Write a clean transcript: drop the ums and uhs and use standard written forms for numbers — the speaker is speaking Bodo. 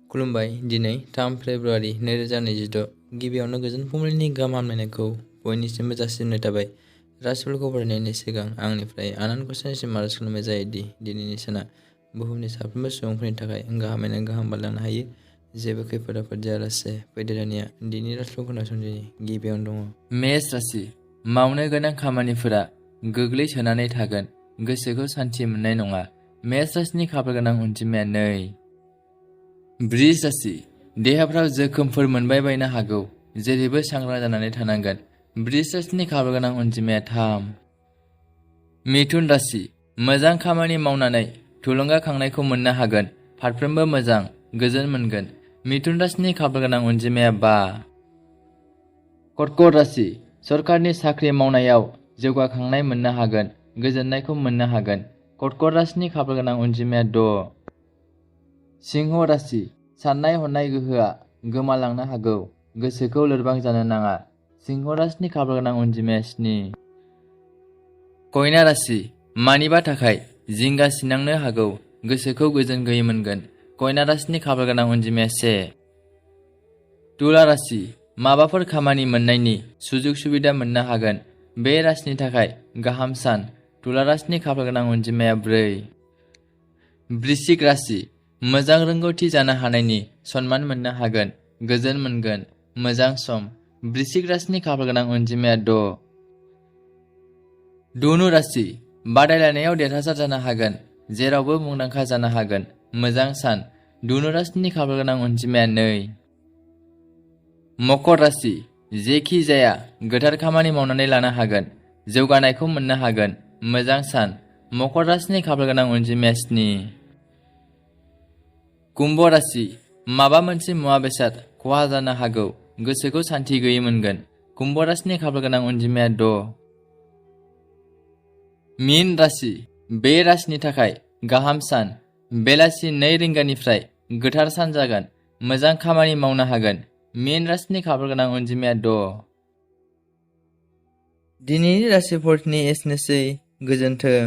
खुलुमबाय। दिनै 3 फेब्रुआरि 2026 गिबियावनो गोजोन फुंबिलिनि गाहाम हामलायनायखौ बयनिसिमबो जासिहरनाय थाबाय। राशिफोरखौ फरायनायनि सिगां आंनिफ्राय आनान गसाइनिसिम आरज खालामनाय जायोदि दिनैनि साना बुहुमनि साफ्रोमबो सुबुंफोरनि थाखाय गाहामैनो गाहाम बारलांनो हायो। जेबो खैफोद आफोद जायालासे फैदो दानिया दिनैनि राशिफोरखौ खोनासंदिनि गिबियावनो दङ मेष राशि। मावनो गोनां खामानिफोरा गोग्लैसोनानै थागोन, गोसोखौ सान्थि मोननाय नङा। मेष राशिनि खाफाल गोनां अनजिमाया 2। वृष राशि। देहाफ्राव जोखोमफोर मोनबाय बायनो हागौ, जेरैबो सांग्रां जानानै थानांगोन। वृष राशिनि खाफाल गोनां अनजिमाया 3। मिथुन राशि। मोजां खामानि मावनानै थुलुंगाखांनायखौ मोननो हागोन, फारफ्रोमबो मोजां गोजोन मोनगोन। मिथुन राशिनि खाफाल गोनां अनजिमाया 5। कर्कट राशि। सरकारनि साख्रि मावनायाव जौगाखांनाय मोननो हागोन, गोजोननायखौ मोननो हागोन। कर्कट राशिनि खाफाल गोनां अनजिमाया 6। सिंह राशि। साननाय हनाय गोहोआ गोमालांनो हागौ, गोसोखौ लोरबां जानो नाङा। सिंह राशिनि खाफाल गोनां अनजिमाया 7। कन्या राशि। मानिबा थाखाय जिंगा सिनांनो हागौ, गोसोखौ गोजोन गैयै मोनगोन। कन्या राशिनि खाफाल गोनां अनजिमाया 1। तुला राशि। माबाफोर खामानि मोननायनि सुजुग सुबिदा मोननो हागोन, बे राशिनि थाखाय गाहाम सान। तुला राशिनि खाफाल गोनां अनजिमाया 4। वृश्चिक राशि। मोजां रोंगौथि जानो हानायनि सनमान मोननो हागोन, गोजोन मोनगोन। मोजां सम। वृश्चिक राशिनि खाफाल गोनां अनजिमाया 6। धनु राशि। बादायलायनायाव देरहासार जानो हागोन, जेरावबो मुंदांखा जानो हागोन। मोजां सान। धनु राशिनि खाफाल गोनां अनजिमाया 2। मकर राशि। जेखि जाया गोथार खामानि मावनानै लानो हागोन, जौगानायखौ मोननो हागोन। मोजां सान। मकर राशिनि खाफाल गोनां अनजिमाया 7। कुम्भ राशि। माबा मोनसे मुवा बेसाद खहा जानो हागौ, गोसोखौ सान्थि गैयै मोनगोन। कुम्भ राशिनि खाफाल गोनां अनजिमाया 6। मीन राशि। बे राशिनि थाखाय गाहाम सान। बेलासि 2 रिंगानिफ्राय गोथार सान जागोन, मोजां खामानि मावनो हागोन। मीन राशिनि खाफाल गोनां अनजिमाया 6। दिनैनि राशिफोरनि एसेनोसै। गोजोन्थों।